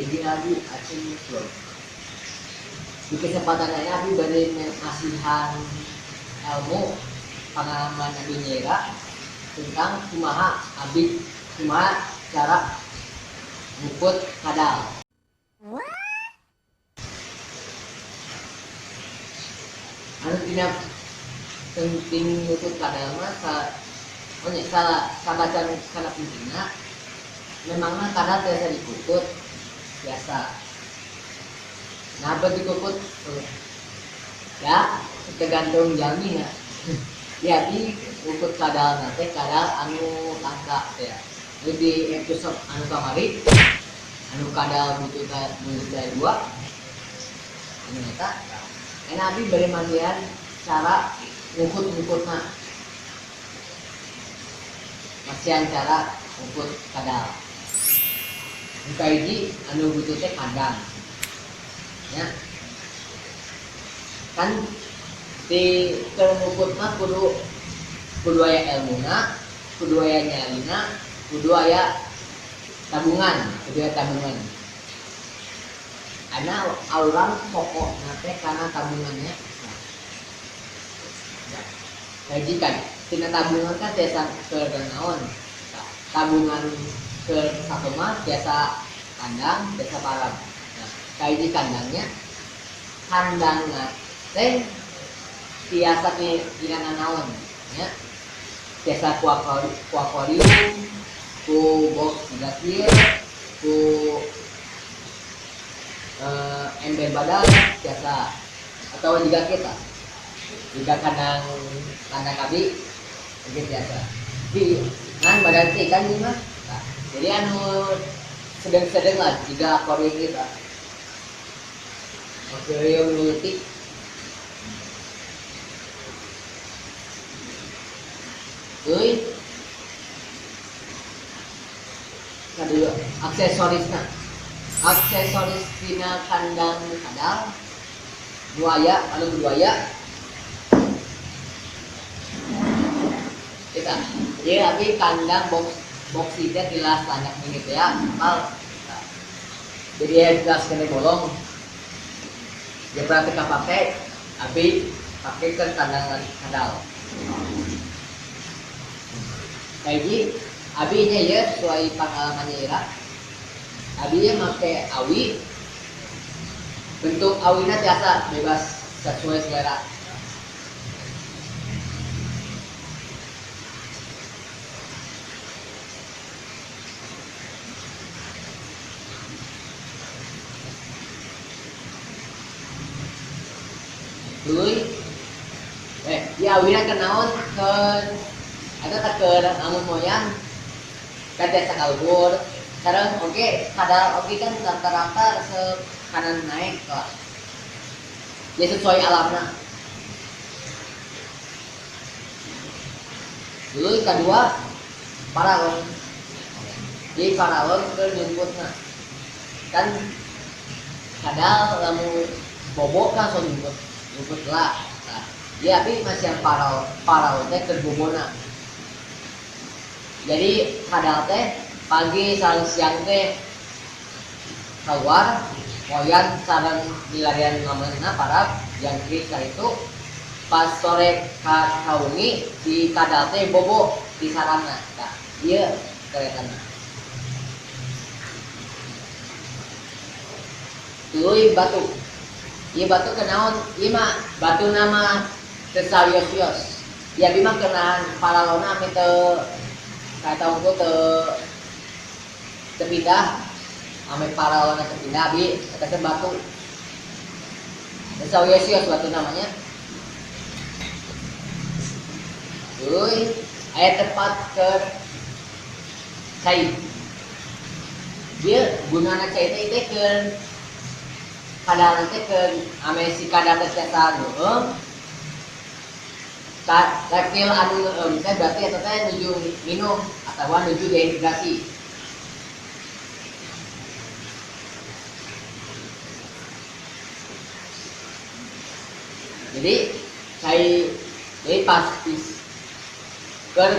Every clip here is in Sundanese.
Hiji lagu Aceng Vlog. Di kesempatan ini abi bade masihan ilmu pengalaman abi nyera tentang kumaha abi kumaha cara ngukut kadal. Anu tina penting ngukut kadal mah oh nya salah sabacan kana pentingna memangna kadal biasa dikukut biasa. Nah, apa dikukut? Ya, tergantung jalmi ya. Jadi ngukut kadal nate kadal anu langka ya. Jadi di episode anu kamari anu kadal butuh butuh dua anu eta enak abi bari mandian cara ngukut-ngukutna. Masihan cara ngukut kadal. Buka hiji anu butuh teh kandang. Ya. Kan di keur ngukut mah kudu aya elmuna, kudu aya nyalina, kudu aya tabungan, kudu aya tabungan. Ana urang pokokna teh kana tabungannya. Nah, hiji kan tina tabungan kan tiasa keur naon? Tabungan keur satu mah tiasa kandang, tiasa parab. Nah, kahiji kandangnya, kandangna teh tiasa tina naon nya? Tiasa ku akuarium, ku box tiga kieu, ku ember badan tiasa, atau jika kita jika kandang kandang abi mungkin biasa di kan badan teh ikan ini mah. Nah, jadi anu sedang-sedang lah jika akuarium kita akuarium leutik. Euy, kadua aksesorisna, aksesoris tina kandang kadal nu aya anu kudu aya kita. Jadi abi kandang box itu tilas landak mini teh ya, apal. Jadi ya tilas kene bolong. Dia pernah teka pake, abi pake ke kandang kadal. Kayak abi nya ya sesuai pengalamannya Ira. Abi nya make awi, bentuk awina biasa bebas sesuai selera. Tuluy, ya awina kenaon ke ada tak ke amun moyang kan biasa kalbur. Sekarang oke, kadal oke kan rata-rata se kanan naik lah. Ya sesuai alamna. Dulu kedua paralon. Jadi paralon ke nyumputna. Kan kadal lamun bobo kan so nyumput, nyumput lah. Nah, ya tapi masih yang paralon teh ke bobona. Jadi kadal teh pagi sareng siang teh keluar moyan sareng milarian ngamenna para jangkrik itu pas sore ka kaungi di kadal teh bobo di sarana. Nah, ieu keretana. Tuluy batu. Ieu batu kenaon? Ieu mah batu nama teu salios-sios. Ya abi mah kenahan paralona ame teu kata unggul teu pindah. Ame paralona teu pindah abi eta teh batu. Teu salios-sios batu namanya. Tuluy aya tempat keur cai. Ieu gunana cai teh teh keur kadal teh keur ame si kadal teh tiasa ngeueum. Reptil anu ngeueum teh berarti eta teh nuju minum atawa nuju dehidrasi. Jadi cai jadi pasti keur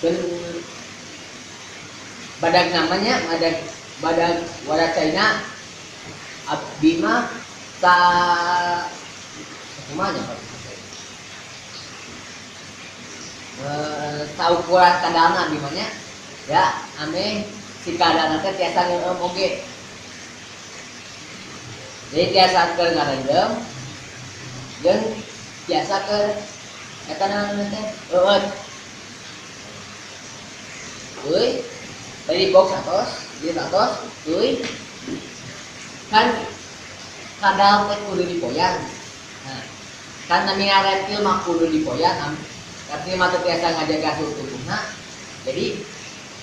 ben badag namanya badag badag wadah caina Abdi mah sa kumaha nya saukuran kadalna abdi mah nya ya ame si kadalna teh tiasa ngeueum oge. Jadi tiasa keur ngarendem jeung tiasa keur eta naon teh eueut. Euy, tadi box atos, dieu atos, euy. Kan kadal teh kudu dipoyan. Nah, kan namina reptil mah kudu dipoyan, reptil mah teu tiasa ngajaga suhu tubuhna. Jadi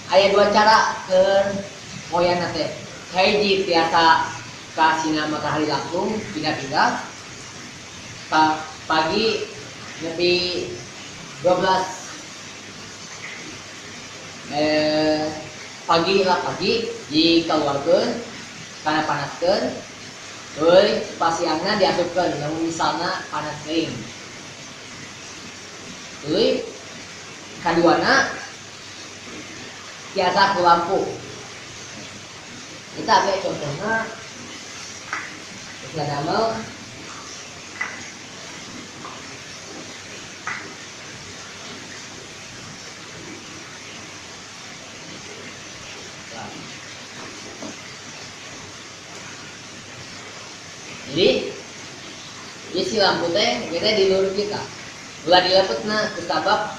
aya dua cara keur moyanna teh. Hiji tiasa ka sinar matahari langsung pindah-pindah. Pagi nepi 12 pagi lah pagi dikeluarkeun kana panaskeun euy pasiangna diasupkeun lamun misalna panas teuing. Euy kaduana tiasa ku lampu. Kita ambil contohna geus damel Jadi, si lampu teh kita di luhur kita. Ulah dilepetna kusabab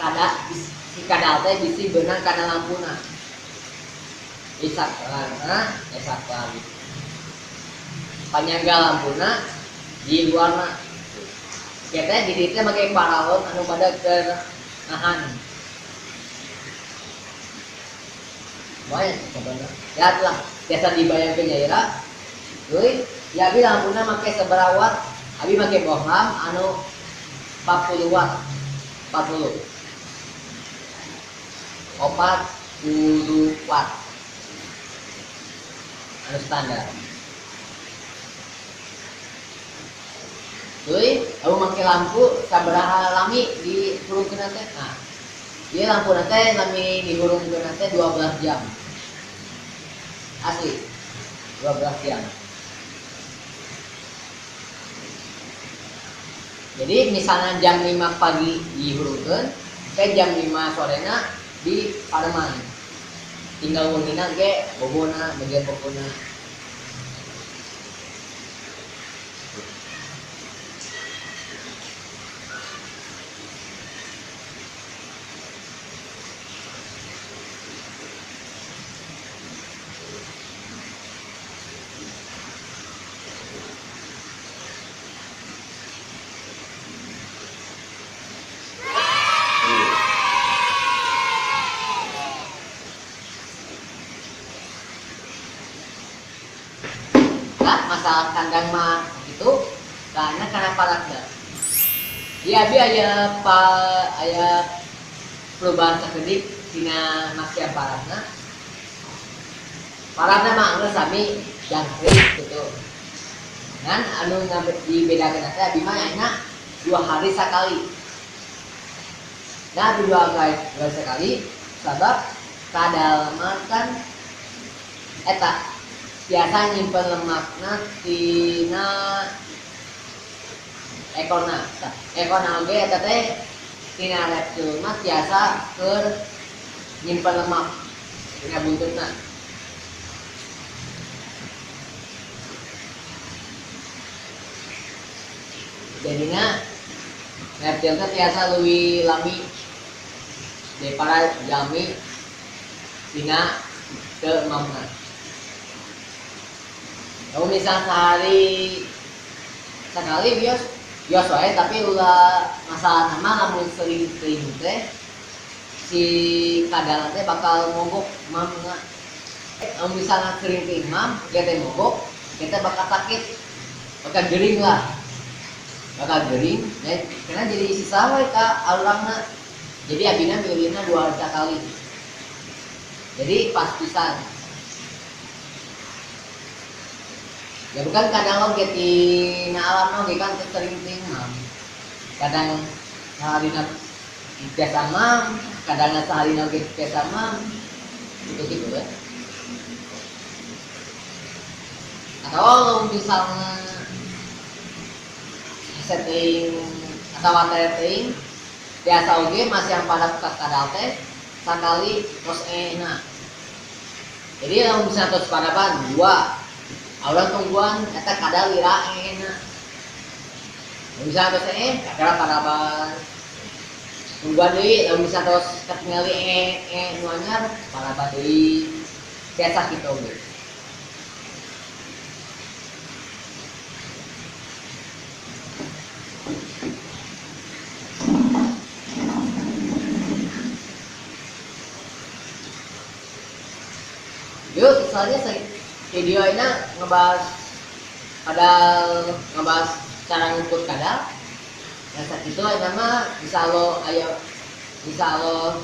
kada si kadal teh bisi beunang kana lampuna. Isak lana, esak lagi. Panyangga lampuna di luarna. Kita di dieu teh make paralon anu pada keur nahan. Lumayan contohna. Ya lah, biasa dibayangkeun nyaira. Euy, ya abi lampuna make sabaraha watt? Abi make bohlam anu 40 watt. 40. 40 watt. Anu standar. Euy, aku make lampu sabaraha lami dihurungkeun teh? Nah, ieu lampuna teh lami dihurungkeun teh 12 jam. Asli 12 jam. Jadi misalnya jam 5 pagi dihurungkeun, ke jam 5 sorena di pareman. Tinggal wengina ge bobona, bagian bobona. Masalah kandang mah gitu karena parakna. Iya, abi aya pa aya perubahan sakedik tina masih parakna. Parakna mah geus sami jangkrik gitu. Ngan anu dibedakeun teh abi mah ayeuna 2 hari sakali. Nah, abi 2 hari sekali sabab kadal mah kan eta biasa nyimpen lemakna tina ekorna. Ekorna oge eta teh tina reptil mah tiasa keur nyimpen lemak tina buntutna. Jadina reptil teh tiasa leuwih lami daripada jalmi tina teu mamna. Kalau misal sehari sekali bios bios wae, tapi ulah masalah nama lamun sering-sering teh si kadal teh bakal mogok mamna. Lamun misalnya sering-sering mam, dia teh mogok, kita bakal sakit, bakal gering lah, bakal gering. Ya, karena jadi sisa wae ka alurangna. Jadi abina milihna 2 hari sekali. Jadi pas pisan. Ya bukan kadang oge tina alam oge kan sering-sering mam. Kadang saharina biasa mam, kadang saharina oge biasa mam. Gitu-gitu kan. Atau misalnya setting atau teuing biasa oge masih yang pada ka kadal teh sakali tos enak. Jadi lamun misalnya tos paraban dua, urang tungguan eta kadal lira enak. Misalnya tos kakara paraban tungguan deui, lamun misalnya tos katingali nu anyar paraban deui, biasa kitu oge. Yuk, misalnya video ini ngebahas kadal, ngebahas cara ngukur kadal. Ya saat itu nama bisa lo ayo, bisa lo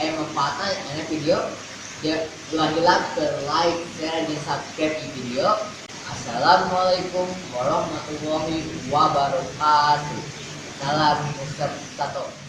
ayo manfaatnya ada video ya, ulah hilap ke like, share, dan subscribe di video. Assalamualaikum warahmatullahi wabarakatuh. Salam Ustaz Tato.